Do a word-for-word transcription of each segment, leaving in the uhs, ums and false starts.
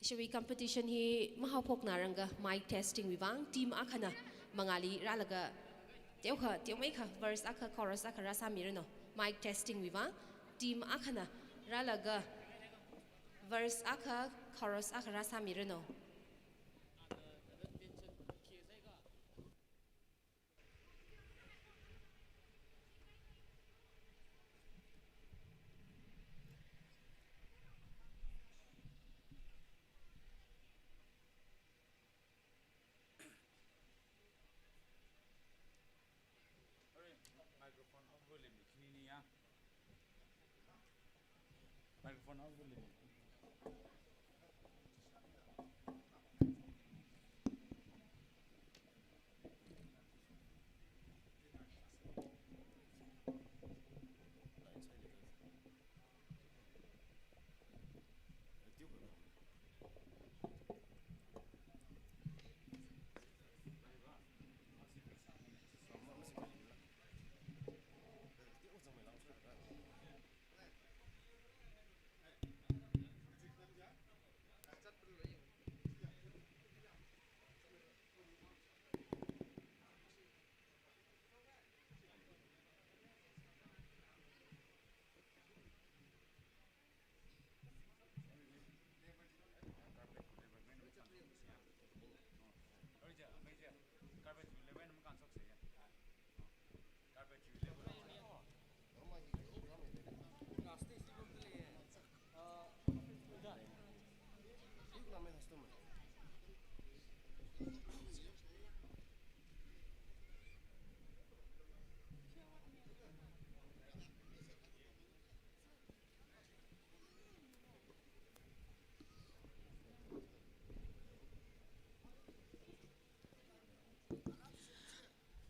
Ishiwui competition hi mahaophoknaranga mic testing wui vang team akhana mangāli rālaga teokha, teomeikha verse akha, chorus akha rāsāmiranu. Mic testing wui vang team akhana rālaga verse akha, chorus akha rāsāmiranu. Microphone off volume ni khini ni ya. Microphone off volume.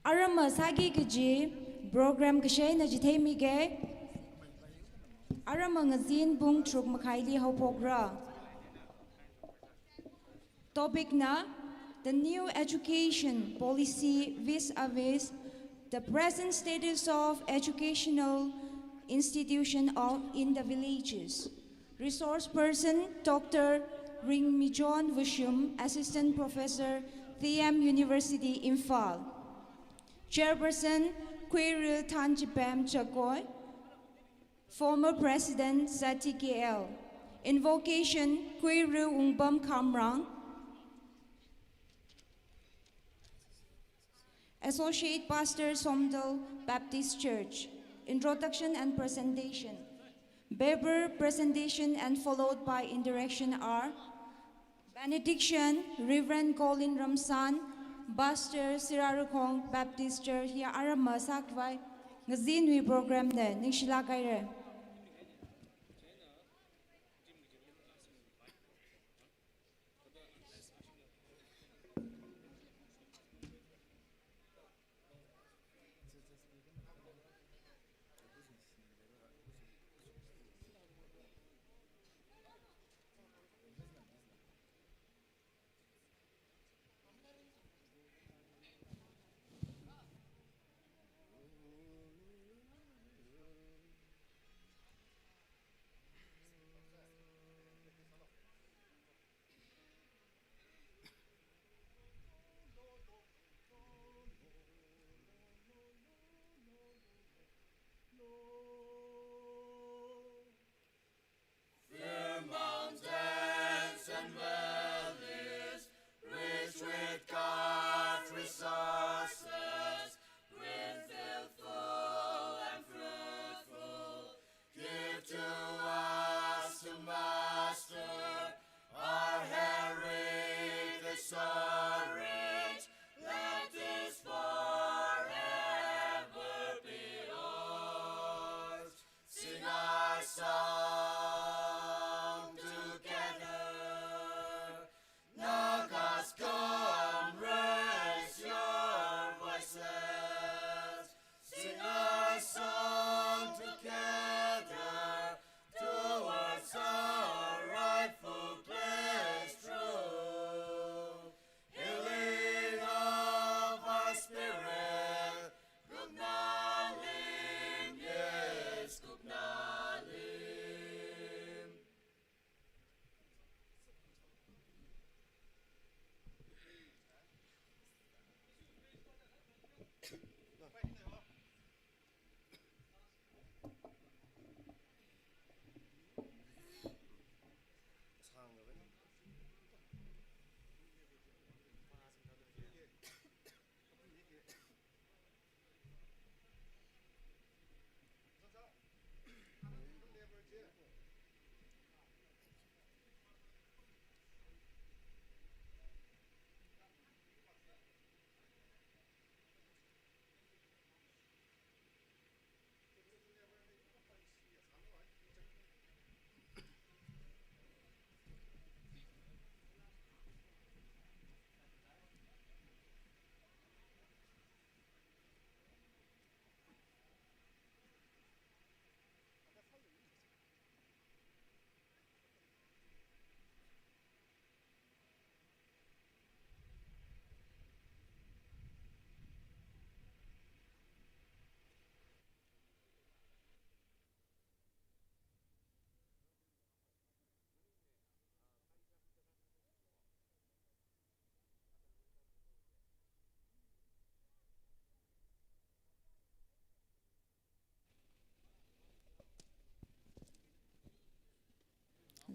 Aramma sāki kaji program kashaina chitheimige. Aramma ngazin pung tharuk makhaili haophokra. Topic na, the new education policy vis-a-vis the present status of educational institution of, in the villages. Resource person, Doctor Ringmichon Vushum, Assistant Professor, T M University, Imphal. Chairperson, Khuira Thanchipem Chakoi. Former President, Z T K L. Invocation, Khuira Wungpam Khamrang. Associate Pastor, Somdal Baptist Church. Introduction and presentation. Paper presentation and followed by interaction are benediction, Reverend Colin Ramsan, Pastor, Sirarakhong Baptist Church, hiya aramma sākhavai ngazinwui program na, ningshilāk haira.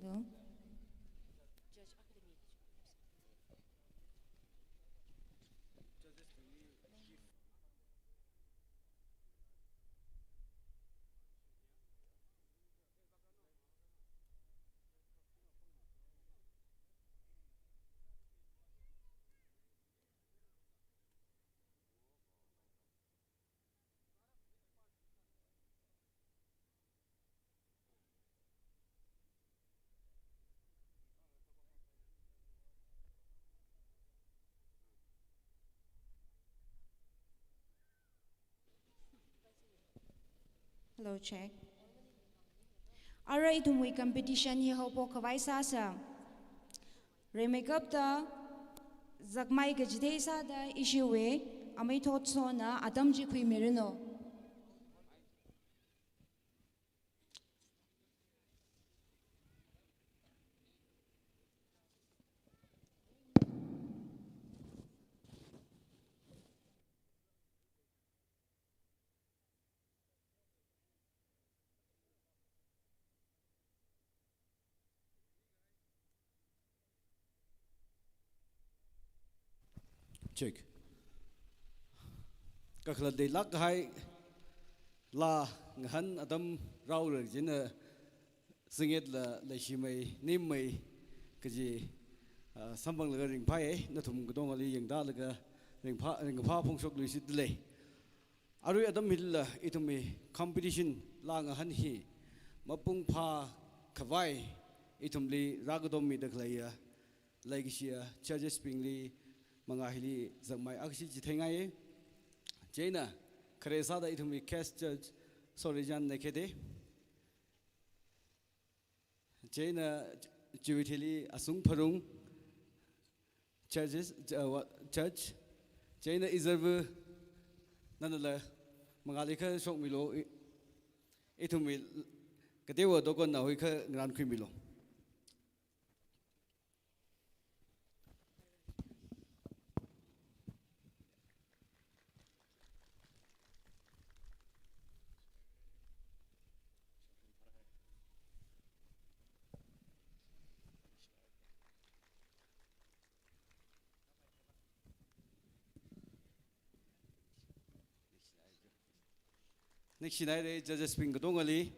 Hello? Hello, check. Arui ithumwui competition hi haophok khavai sāsa. Rimeikapta zakmai kachithei sāda ishiwui amei Thotsona atam chi khuimiranu. Check. Kakhalat deilāk kahai laa ngahān atam rāra chieina singet la leishimei, nimmei kaji, ah, samphanglaga ringphāya, nathum katongali yangdalaga ringphā, ringphā phongshokluishitdalei. Arui atam hila ithumwui competition laa ngahān hi mapung phākhavai ithumli rākatommida khaleiya, leikashiya judges bingli mangā hili zakmai akhashi chitheingai. Chieina khare sāda ithumwui guest judge Sorijan Nekhede. Chieina chiwui thili Asung Pharung, judges, uh, wa-, judge. Chieina izarva nanala mangāli kha shokmilu, i-, ithumwui kateowa dokon nahui kha ngarānkhuimilu. Ningshinaire judges bing katongali.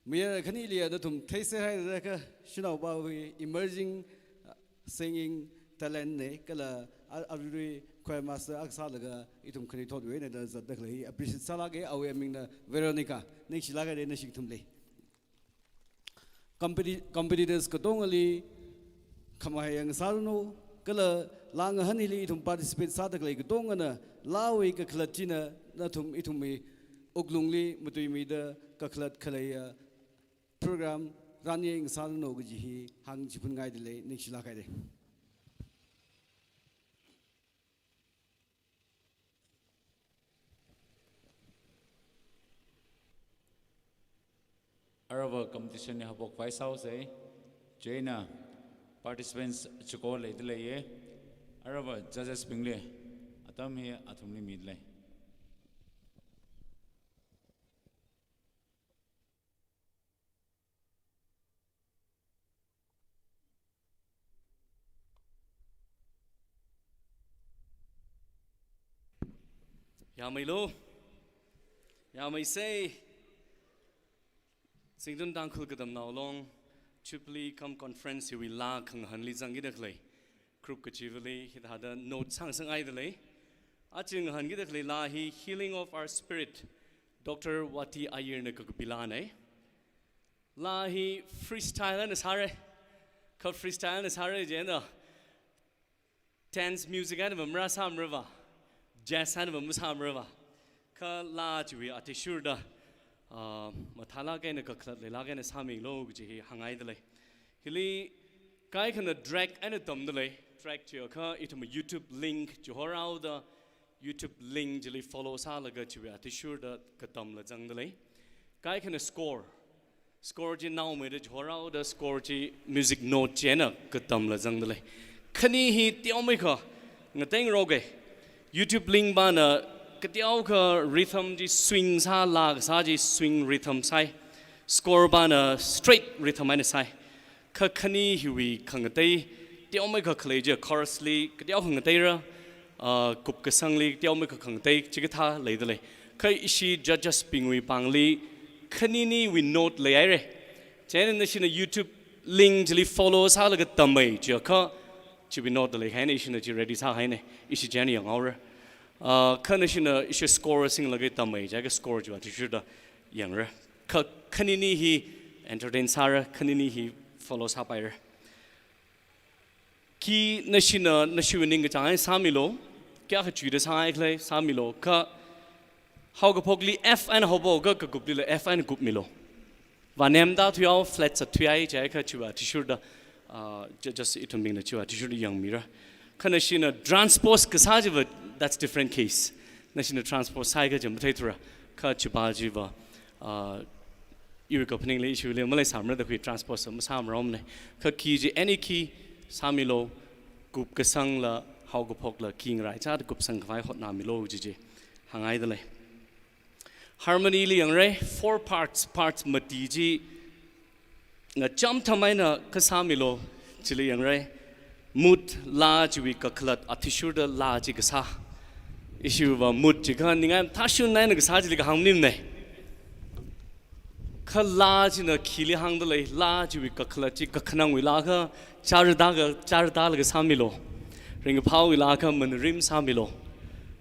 Mayar khanili nathum theisāhaira kha shanaopawui emerging, uh, singing talent na kala a-, arui choir master akha sālaga ithum khani thotwui eina da zatda khalei appreciate sālāka, awui amingna Veronica. Ningshilākhaire nashi kathumli. Competi-, competitors katongali khamahai yang sāranu, kala laa ngahān hili ithum participate sāda khalei katongana laawui kakhalat china nathum ithumwui wuklungli matuimida kakhalat khaleiya program rāngyāng sāranu kaji hi hāngchiphunngaidalei, ningshilākhaire. Aruiva competition hi haophok khavai sāhaosa. Chieina participants chiko leidaleiya. Aruiva judges bingli atam hi athumli midalei. Yāmeilu. Yāmeisa. Zingtun Tangkhul Katamnao Long Jubilee cum Conference hiwui laa khangahānli zangkida khalei group kachivali hithāda note sāngasakngaidalei. Aja ngahānkida khalei laa hi Healing of Our Spirit, Doctor Wati Ayirna kakapi laana. Laa hi freestyle eina sāra. Kha freestyle eina sāra chieina dance music einava marāsāmarava, jazz einava masāmarava. Kha laa chiwui athishurda, ah, mathālāk eina kakhalat leilāk eina sāmilu kaji hi hāngngaidalei. Hili kaikhana track eina tamdalei. Track chiakha ithum YouTube link chihoraoda YouTube link chili follow sālaga chiwui athishurda katamla zangdalei. Kaikhana score. Score chi naomeida chihoraoda score chi music note chieina katamla zangdalei. Khani hi teomeikha ngateiraoga. YouTube link pana kateokha rhythm chi swing sā, laa kasā chi swing rhythm sāi. Score pana straight rhythm eina sāi. Kha khani hiwui khangatei teomeikha khalei chi, chorus li kateokha ngateira, ah, kupkasangli teomeikha khangatei chikathā leidalei. Kha ishi judges bingwui pāngli khaniniwui note leihaira. Chieina nashina YouTube link chili follow sālaga tammei chiakha chiwui note leikahaina, ishina chi ready sākahaina, ishi chieina yanghaora. Ah, kha nashina ishi score singlaga tammei chiakha score chiva athishurda yangra. Kha khanini hi entertain sāra, khanini hi follow sāpaira. Key nashina nashiwui ningkachāng eina sāmilu, kayākha chuida sāngai khala sāmilu, kha haokaphokli F eina haophok akha kakuplila F eina kupmilu. Vānemda thuihao, flat sā thuihai, chiakha chiva athishurda, ah, ju-, judges ithumbingna chiva athishurda yangmira. Kha nashina transpose kasā chiva, that's different case. Nashina transpose sāakha chi matheithura. Kha chiva chiva, ah, iwui kaphaningli ishili maleisāmara da khui transpose masāmaromana. Kha key chi any key sāmilu, kupkasangla, haokaphokla key ngaraichāda kupsangkhavai hotnāmilu kaji chi hāngngaidalei. Harmony li yangra, four parts, parts mati chi ngacham thāmeina kasāmilu, chili yangra. Mood, laa chiwui kakhalat athishurda laa chi kasā. Ishiva mood chiakha ningai mathāshun eina kasā chili kahāng maningmana. Kha laa china khili hāngdalei, laa chiwui kakhalat chi kakhanangwui laa akha, chārdakha, chārdalaga sāmilu. Ringkaphāwui laa akha, manarim sāmilu.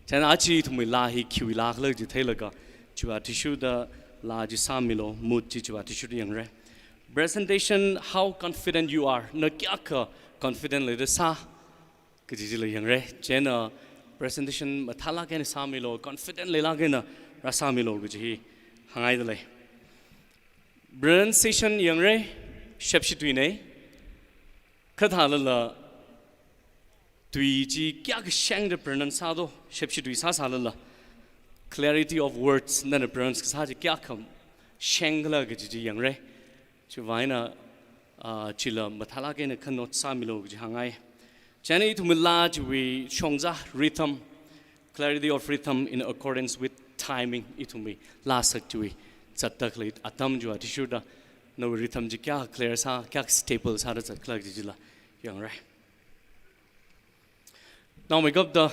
Chieina aja ithumwui laa hi khiwui laa khala chi theilaga, chiva athishurda laa chi sāmilu, mood chi chiva athishurda yangra. Presentation, how confident you are. Na kayākha confident leida sā kaji chila yangra. Chieina presentation mathālāk eina sāmilu, confident leilāk eina rāsāmilu kaji hi hāngngaidalei. Pronunciation yangra, shepshi tuina. Kha thālala tui chi kayākha shengda pronounce sādo, shepshi tui sāsālala. Clarity of words, nana pronounce kasā chi kayākha sheng khala kaji chi yangra. Chiwui vāng eina, ah, chila mathālāk eina kha note sāmilu kaji hāngngai. Chieina ithumwui laa chiwui shongza, rhythm, clarity of rhythm in accordance with timing, ithumwui laa sak chiwui zatda khalei atam chiva athishurda nawui rhythm chi kayākha clear sā, kayākha stable sāda zat khala kaji chila yangra. Naomeikapta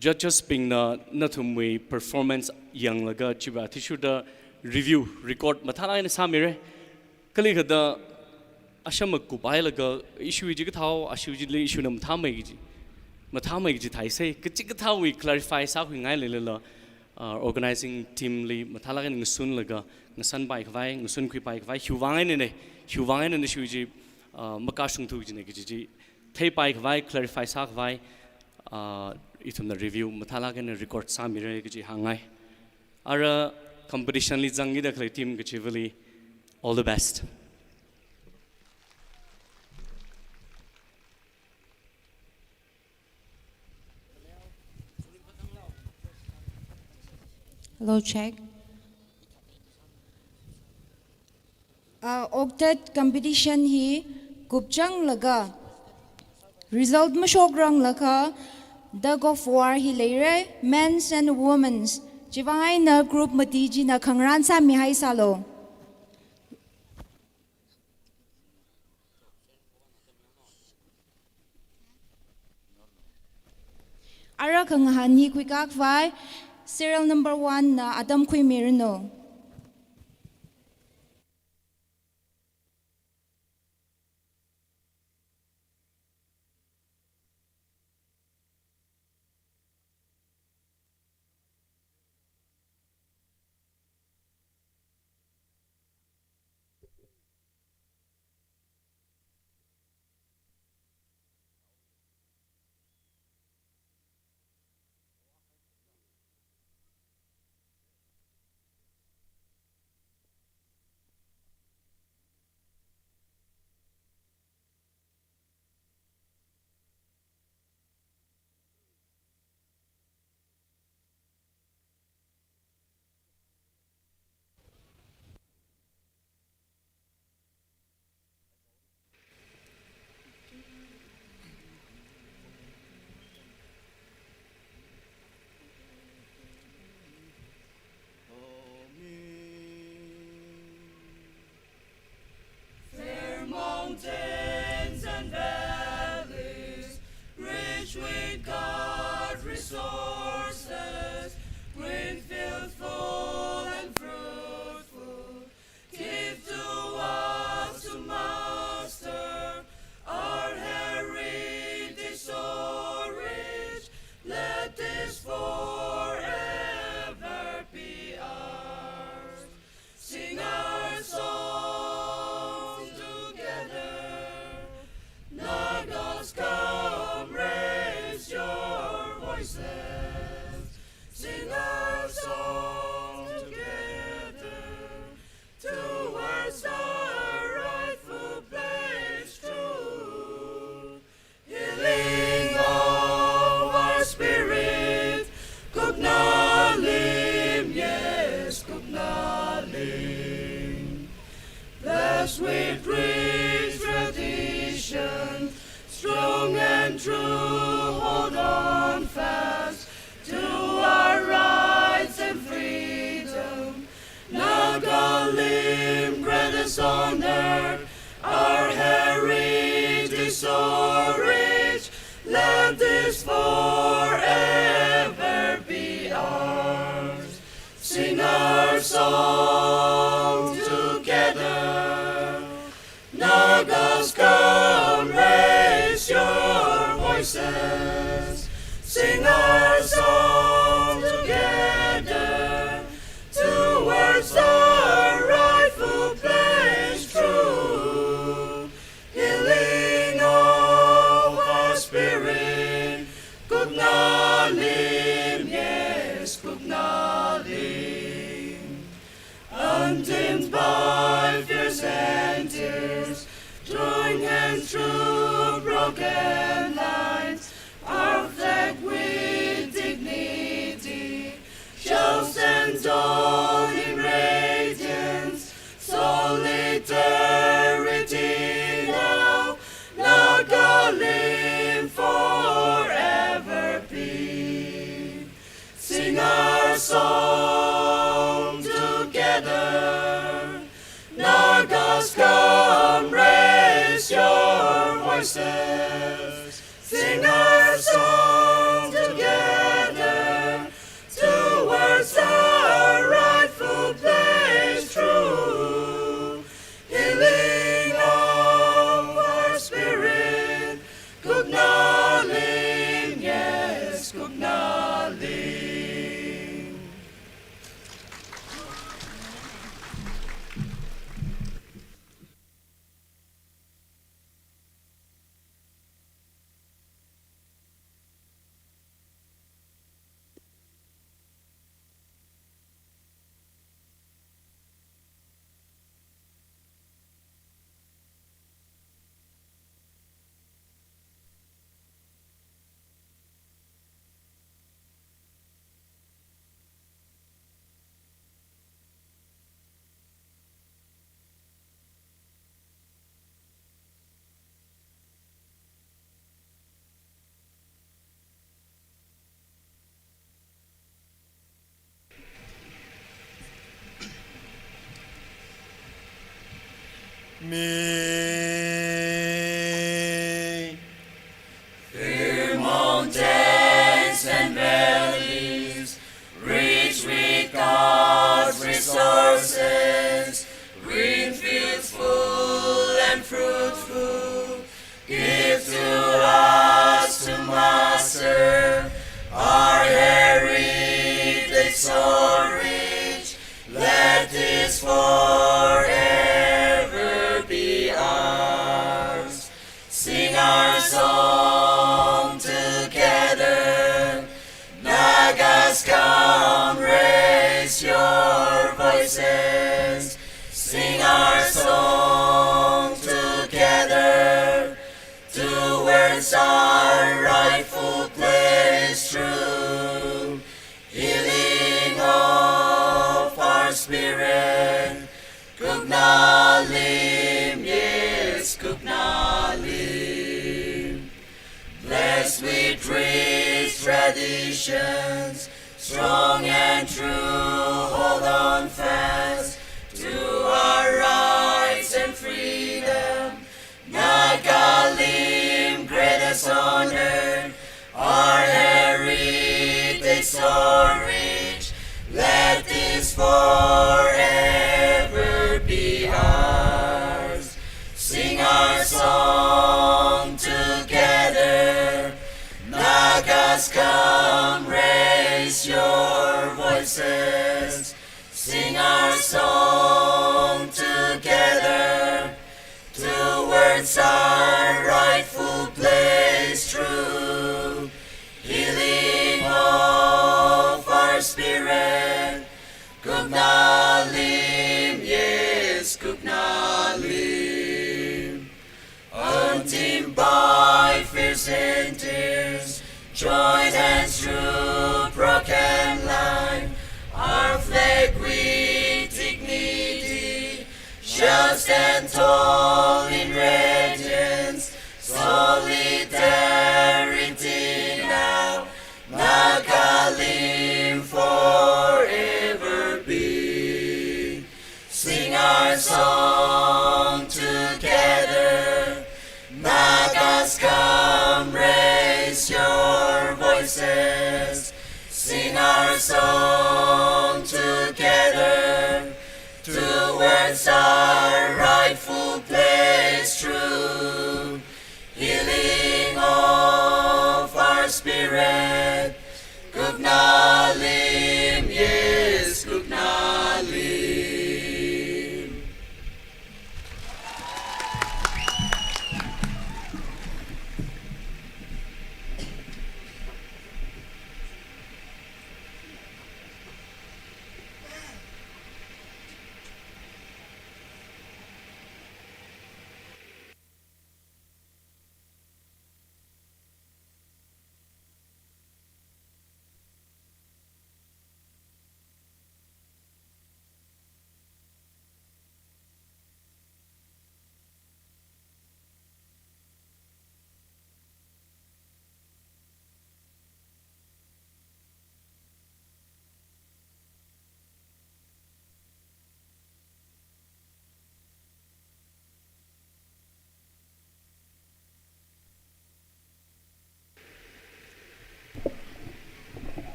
judges bingna nathumwui performance yanglaga chiva athishurda review, record mathālāk eina sāmira. Kali kathāda ashama kuphailaga ishiwui chi kathāo, ashiwui chili ishina mathāmei kaji, mathāmei kaji theisai, kachikathāwui clarify sākhuingai leilala, ah, organizing team li mathālāk eina ngasunlaga, ngasanpaikhavai, ngasunkhuipaikhavai, hiwui vāng einana, hiwui vāng eina nashiwui chi, ah, makashungthu kajina kaji chi theipaikhavaila, clarify sākhavaila, ah, ithumna review mathālāk eina record sāmira kaji hāngngai. Ara competition li zangkida khalei team kachivali, all the best. Hello, check. Ah, okathui competition hi kupchanglaga, result mashokranglakha, tug of war hi leira, men's and women's. Chiwui vāng eina group mati china khangarān sāmihaisālu. Ara khangahān hi khuikakhavai, serial number one na atam khuimiranu. Sing our song together. Nagas, come, raise your voices. Sing our song together towards our rightful place. True healing of our spirit. Kuknalim, yes, Kuknalim. Mi. Through mountains and valleys, rich with God's resources, green fields full and fruitful, give to us, to Master, our heritage so rich. Let this forever be ours. Sing our song together. Nagas, come, raise your voices. Sing our song together towards our rightful place. True healing of our spirit. Kuknalim, yes, Kuknalim. Blessed with rich traditions, strong and true, hold on fast to our rights and freedom. Nagalese, greatest honor, our heritage so rich, let this forever be ours. Sing our song together, Nagas, come, raise your voices. Sing our song together, towards our rightful place. True healing of our spirit. Kuknalim, yes, Kuknalim. Untamed by fears and tears, join hands through broken line. Our flag with dignity shall stand tall in radiance. Solidarity now, Nagalim forever be. Sing our song together. Nagas, come, raise your voices. Sing our song together towards our rightful place. True healing of our spirit. Kuknalim, yes, Kuknalim.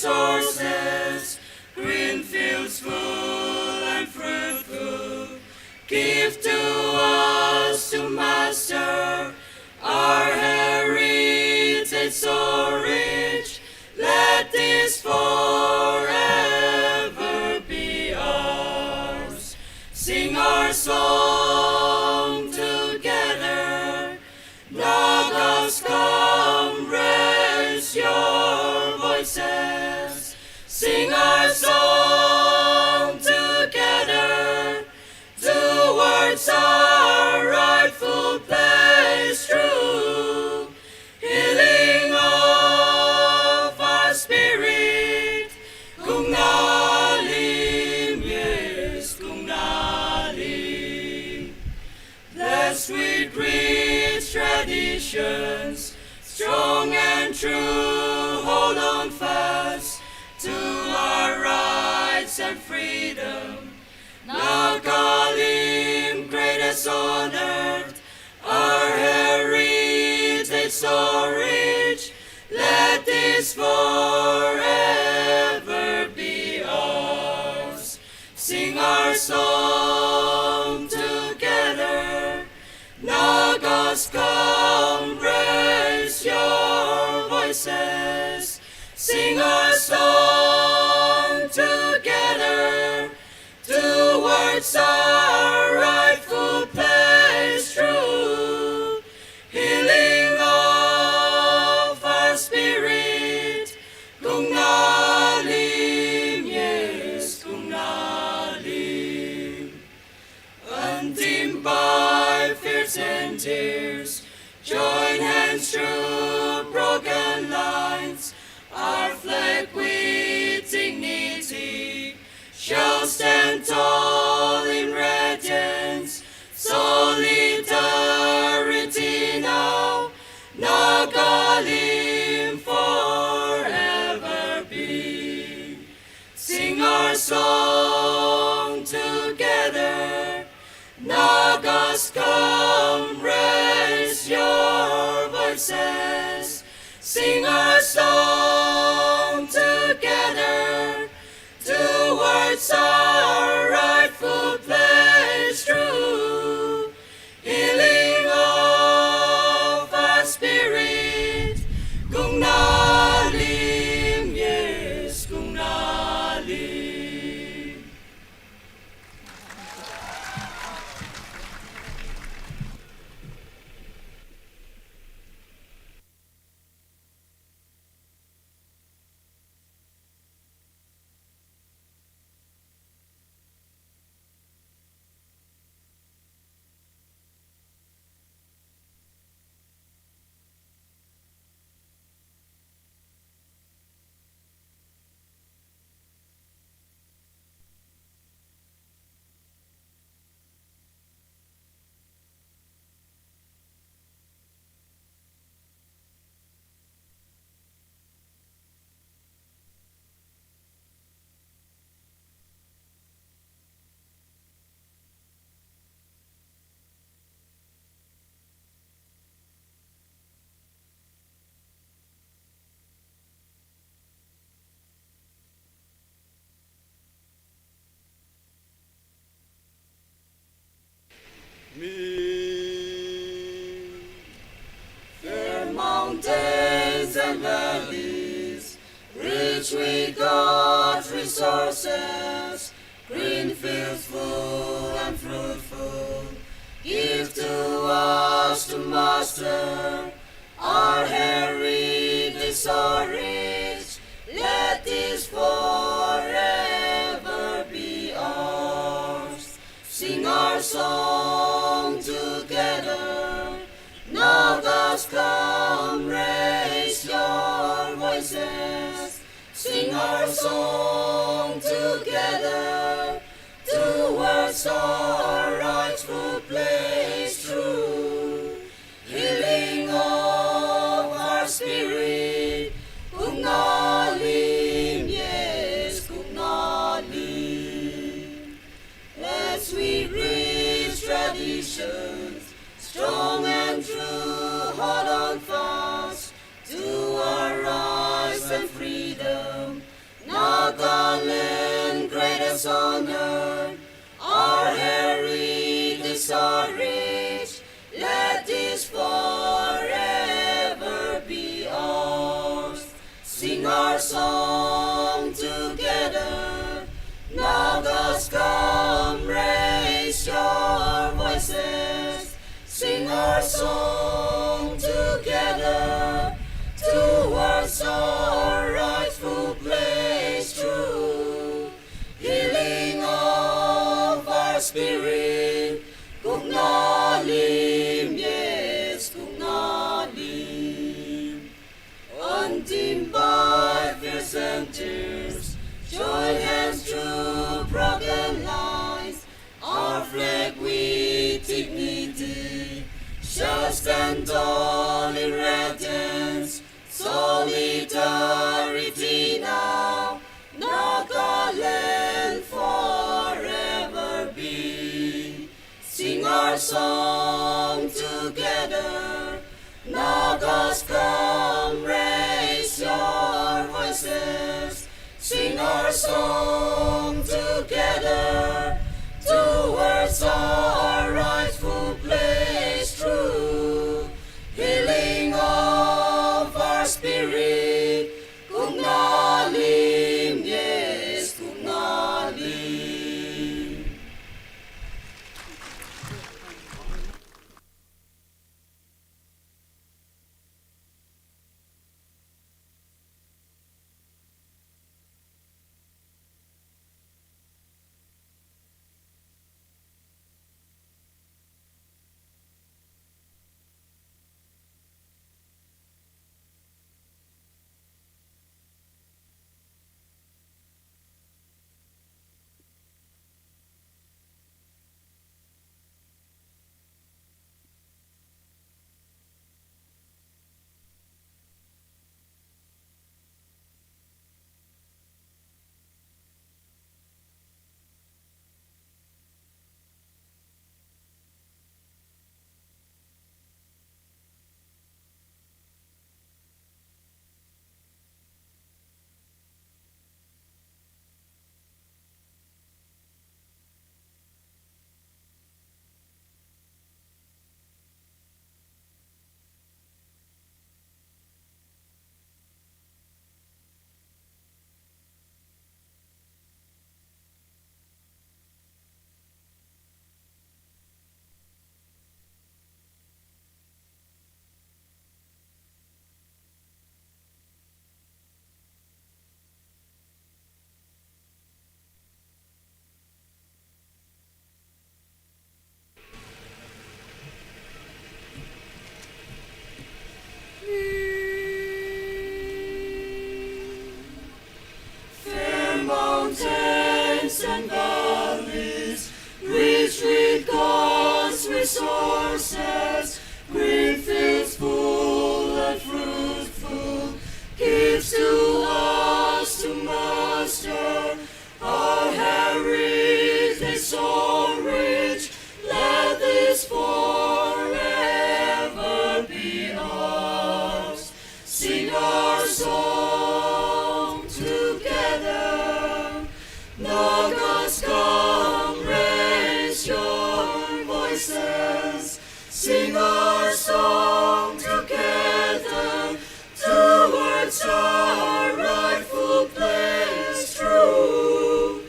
sources, green fields full and fruitful. Give to us to master our heritage so rich. Let this forever be ours. Sing our song together. Nagas, come, raise your voices. Sing our song together towards our rightful place. True healing of our spirit. Kungnalim, yes, Kungnalim. Blessed with rich traditions, strong and true, hold on fast to our rights and freedom. Nagalim, greatest on earth, our heritage so rich, let this forever be ours. Sing our song together. Nagas, come, raise your voices. Sing our song together towards our rightful place. True healing of our spirit. Kungnalim, yes, Kungnalim. Undimmed by fears and tears, join hands through broken lines. Our flag with dignity shall stand tall in radiance. Solidarity now, Nagalim forever be. Sing our song together. Nagas, come, raise your voices. Sing our song together towards our rightful place. True healing of our spirit. Kungnalim, yes, Kungnalim. Mi. Fair mountains and valleys, rich with God's resources, green fields full and fruitful, give to us to master our heritage so rich. Let this forever be ours. Sing our song together. Nagas, come, raise your voices. Sing our song together towards our rightful place. True healing of our spirit. Kungnalim, yes, Kungnalim. Blessed with rich traditions, strong and true, hold on fast to our rights and freedom. land, greatest on earth, our heritage, our rich, let this forever be ours. Sing our song together, Nagas, come raise your voices. Sing our song together, towards our rightful place true. Healing of our spirit, Kuknalim, yes, Kuknalim. Undimmed by fears and tears, joy has true broken lines. Our flag with dignity shall stand tall in radiance. Solidarity now, Nagaland forever be. Sing our song together, Nagas, come raise your voices. Sing our song together, towards our rightful place true. Healing of our spirit, Kuknalim, yes, Kuknalim. Fair mountains and valleys, rich with God's resources, green fields full and fruitful, gifts to us to master, our heritage so rich, let this forever be ours. Sing our song together. Nagas, come raise your voices. Sing our song together. Towards our rightful place true.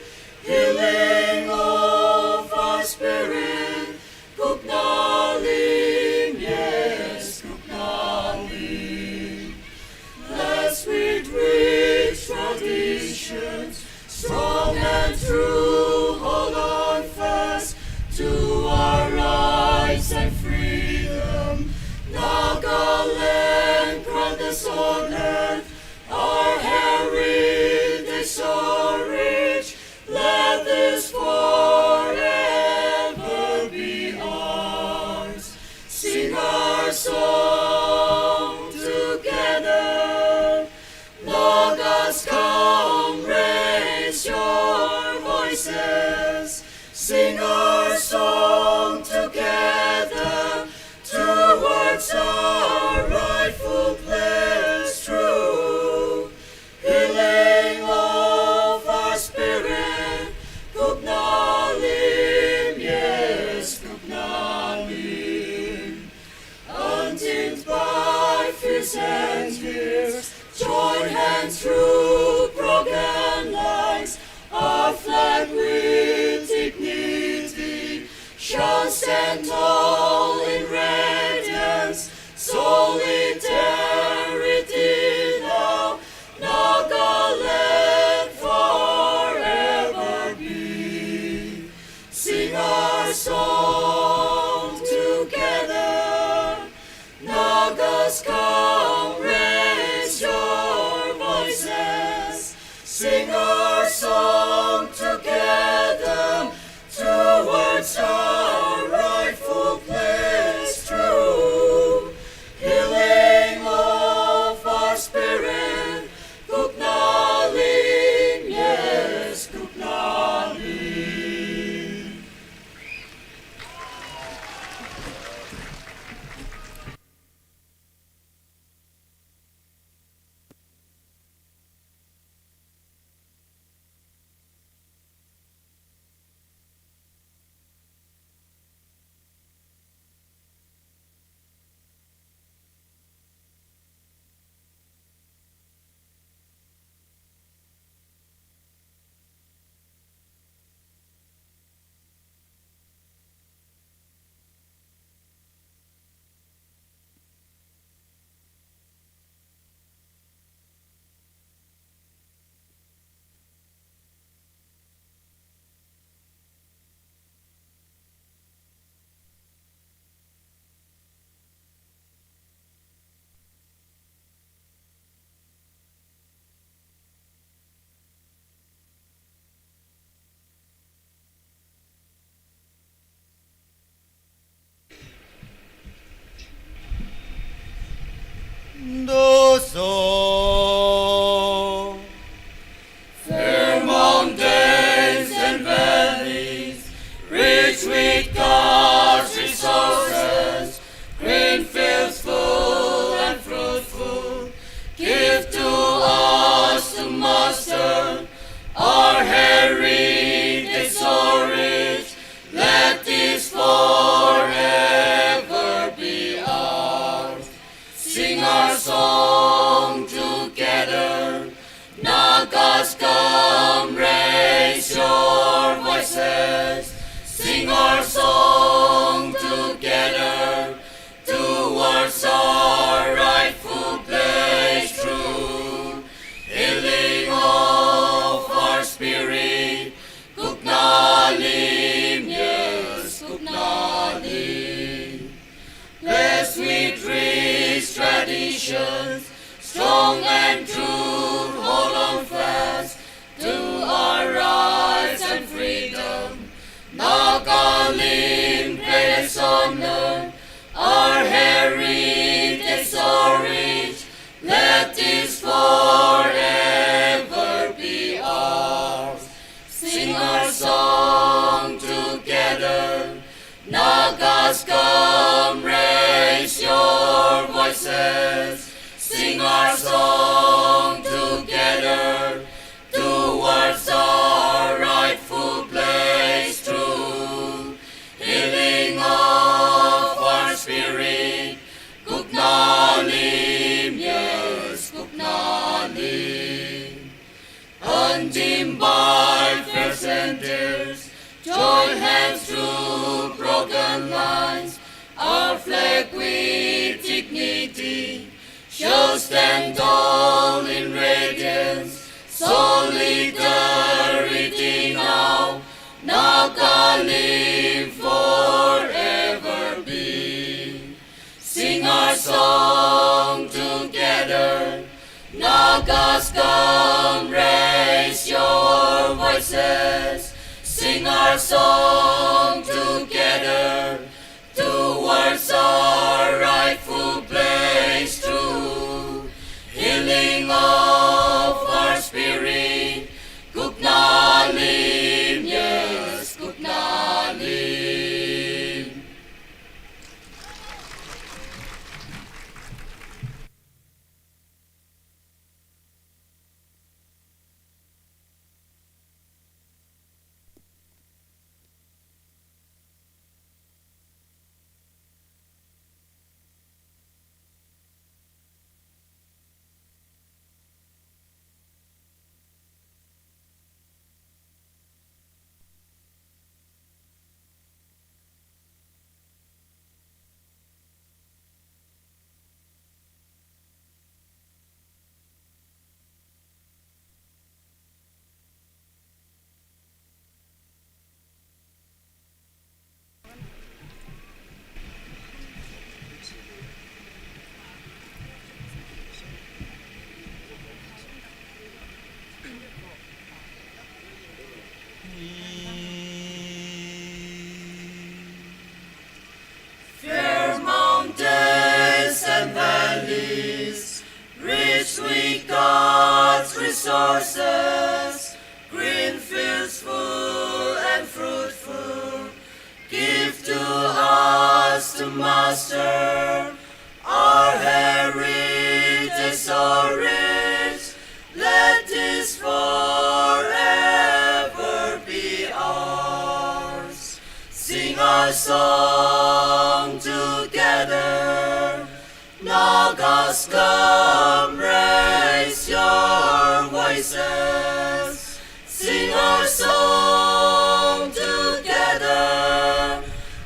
Healing of our spirit, Kuknalim, yes, Kuknalim. Blessed with rich traditions, strong and true, hold on fast to our rights and freedom. Nagaland, grant us on earth our heritage so rich, let this forever be ours. Sing our song together. Nagas, come raise your voices. Sing our song together. Towards our rightful place. and tears, join hands through broken lines, our flag with dignity shall stand tall in radiance, solidarity now, Nagaland forever be. Sing our song together, Nagas, come, raise your voices. Sing our song together towards our rightful place. True healing of our spirit, Kuknalim, yes, Kuknalim. Doso. Fair mountains and valleys, rich with God's resources, green fields full and fruitful, give to us to master our heritage so rich. Let this forever be ours. Sing our song together. Nagas, come, raise your voices. Sing our song together towards our rightful place. True healing of our spirit, Kuknalim, yes, Kuknalim. Blessed with rich traditions, strong and true, hold on fast to our rights and freedom. Nagalim, greatest honor, our heritage so rich, let this forever be ours. Sing our song together. Nagas, come, raise your voices. Sing our song together towards our rightful place. True healing of our spirit, Kuknalim, yes, Kuknalim. Undimmed by fair centers, join hands through broken lines. Our flag with dignity shall stand tall in radiance. Solidarity now, Nagalim forever be. Sing our song together. Nagas, come, raise your voices. Sing our song together towards our rightful place. True healing of our spirit, Kuknalim, yes, Kuknalim. us, green fields full and fruitful. Give to us, the Master, our heritage so rich. Let this forever be ours. Sing our song together. Nagas, come, raise your voices. Sing our song together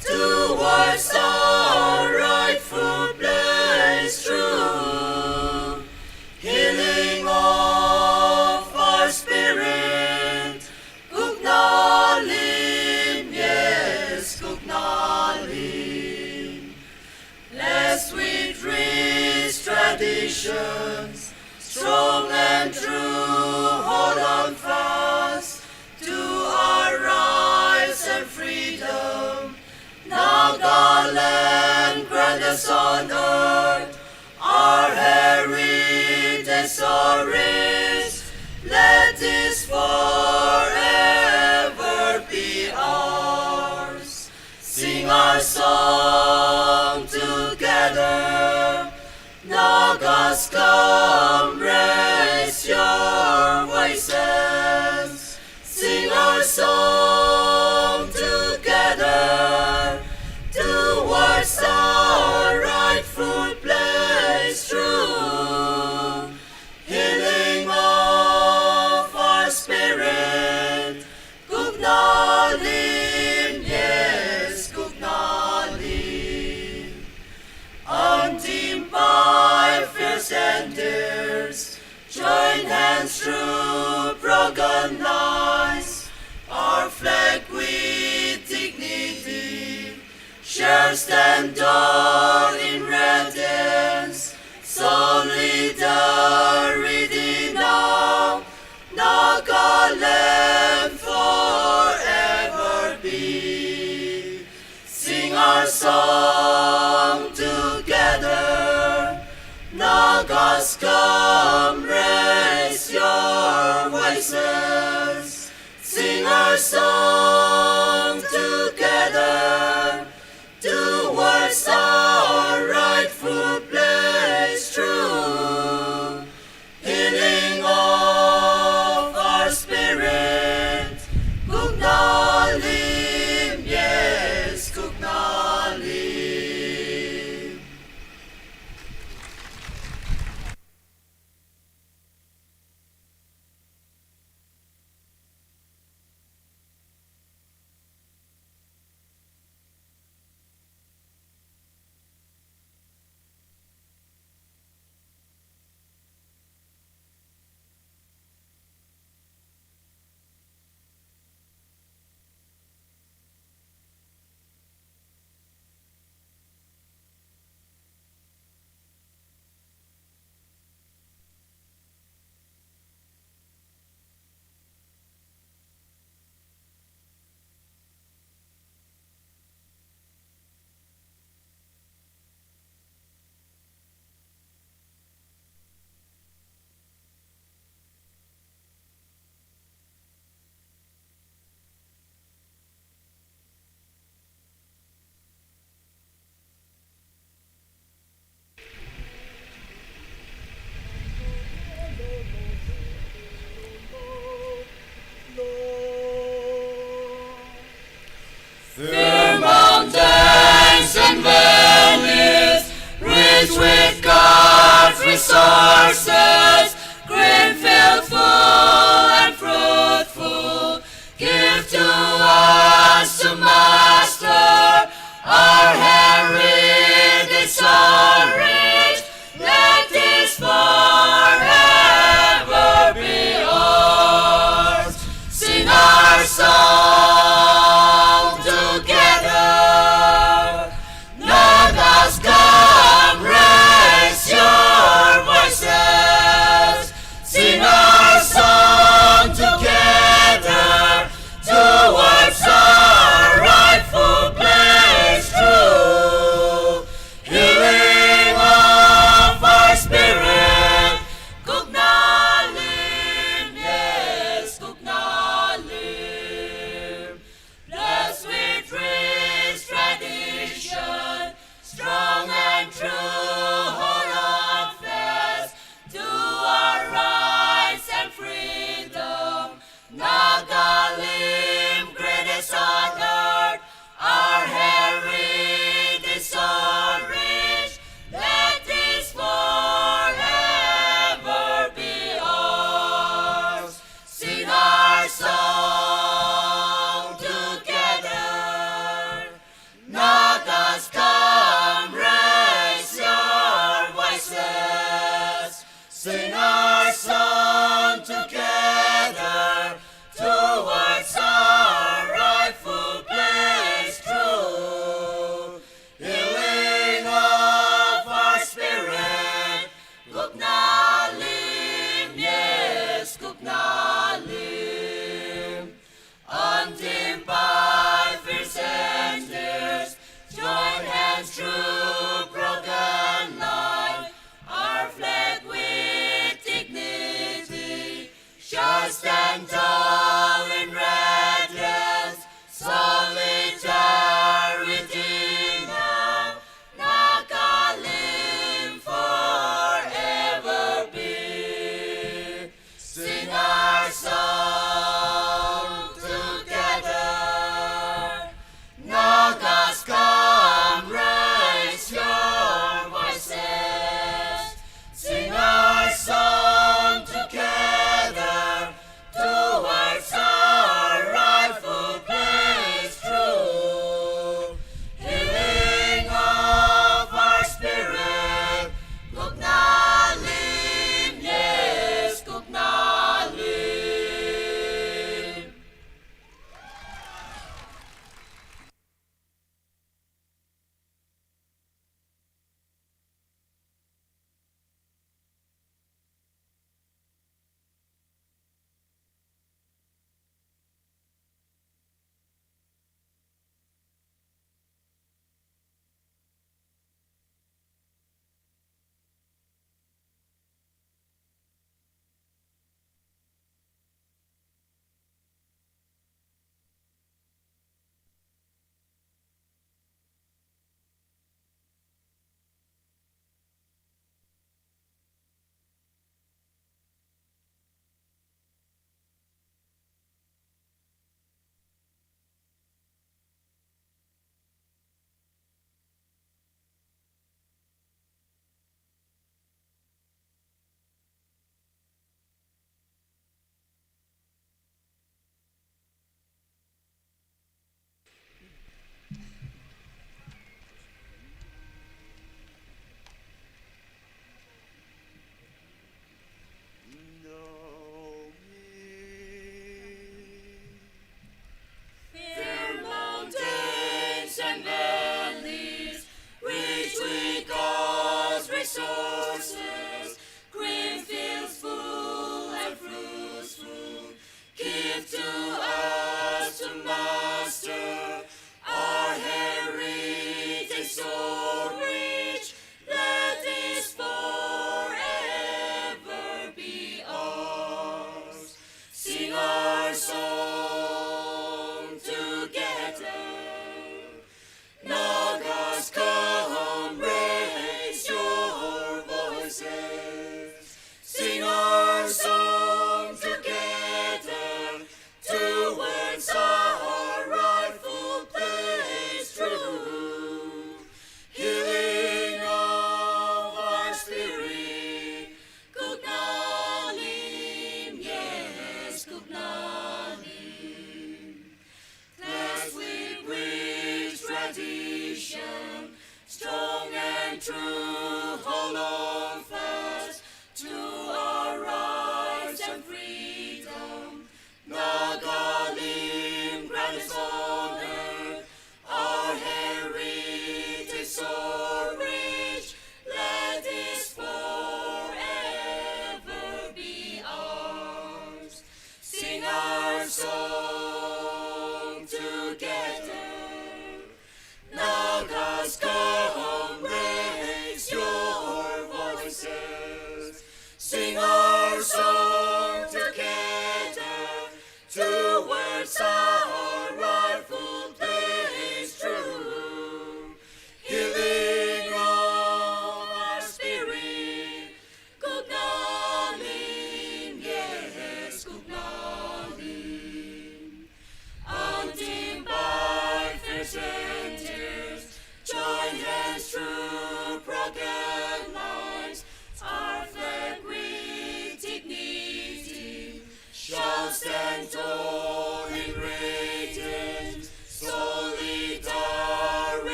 towards our rightful place, true healing of our spirit. Kuknalim, yes, Kuknalim. Blessed with rich traditions, strong and true, hold on fast to our rights and freedom. Nagaland, grant us on earth our heritage so rich. Let this forever be ours. Sing our song together. Nagas, come, raise your voices. Sing our song together towards our rightful place, true healing of our spirit. Kuknalim, yes, Kuknalim. Undimmed by fears and tears, join hands through broken lines, our flag with dignity shall stand tall in radiance. Solidarity now, Nagaland forever be. Sing our song together. Nagas, come, raise your voices. Sing our song together towards our rightful place, true healing of our spirit. Kuknalim, yes, Kuknalim. Fair mountains and valleys, rich with God's resources, green field full and fruitful, give to us, the Master, our heritage so rich. Let this forever be ours. Sing our song together. Nagas, come, raise your voices. Sing our song together towards our rightful place, true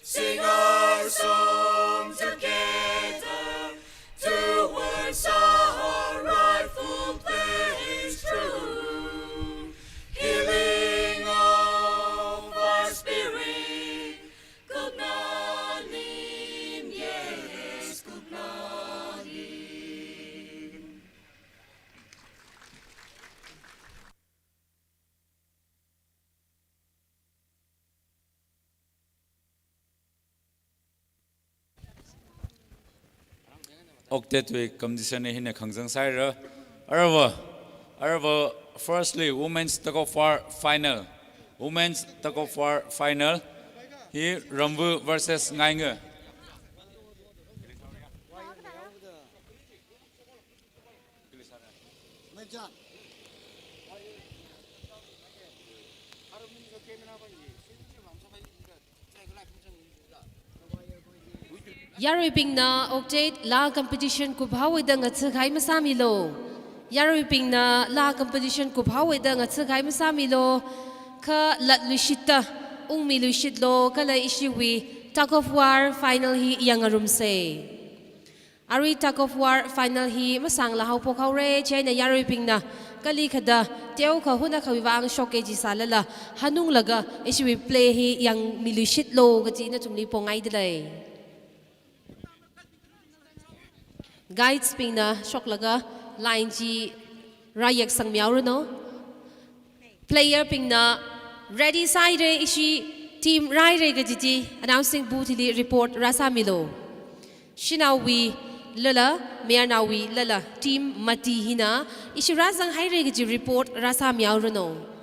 Sing our song together towards our rightful place true. Healing of our spirit, Kupnanim, yes, Kupnanim. Oktet wui competition hi hina khangzang saira. Arava, arava, firstly, women's tug of war final. Women's tug of war final. Hi Ramvu versus Ngainga. Yaruibingna oktet laa competition kuphaoda ngathakahai masāmilu. Yaruibingna laa competition kuphaoda ngathakahai masāmilu. Kha latluishitta ungmiluishitlu, kala ishiwui tug of war final hi yangngarumsa. Arui tug of war final hi masānglāk haophok haora, chieina yaruibingna kalikhada teokha hunakha vang shok kg sālala hanunglaga ishiwui play hi yangmiluishitlu kaji nathumli pongaidalei. Guides bingna shoklaga line chi rāyeksangmihaoranu. Player bingna ready sāhaira, ishi team rāhaira kaji chi announcing booth li report rāsāmilu. Shanaowuilala mayarnaowuilala team mati hina ishi rāzanghaira kaji report rāsāmihaoranu.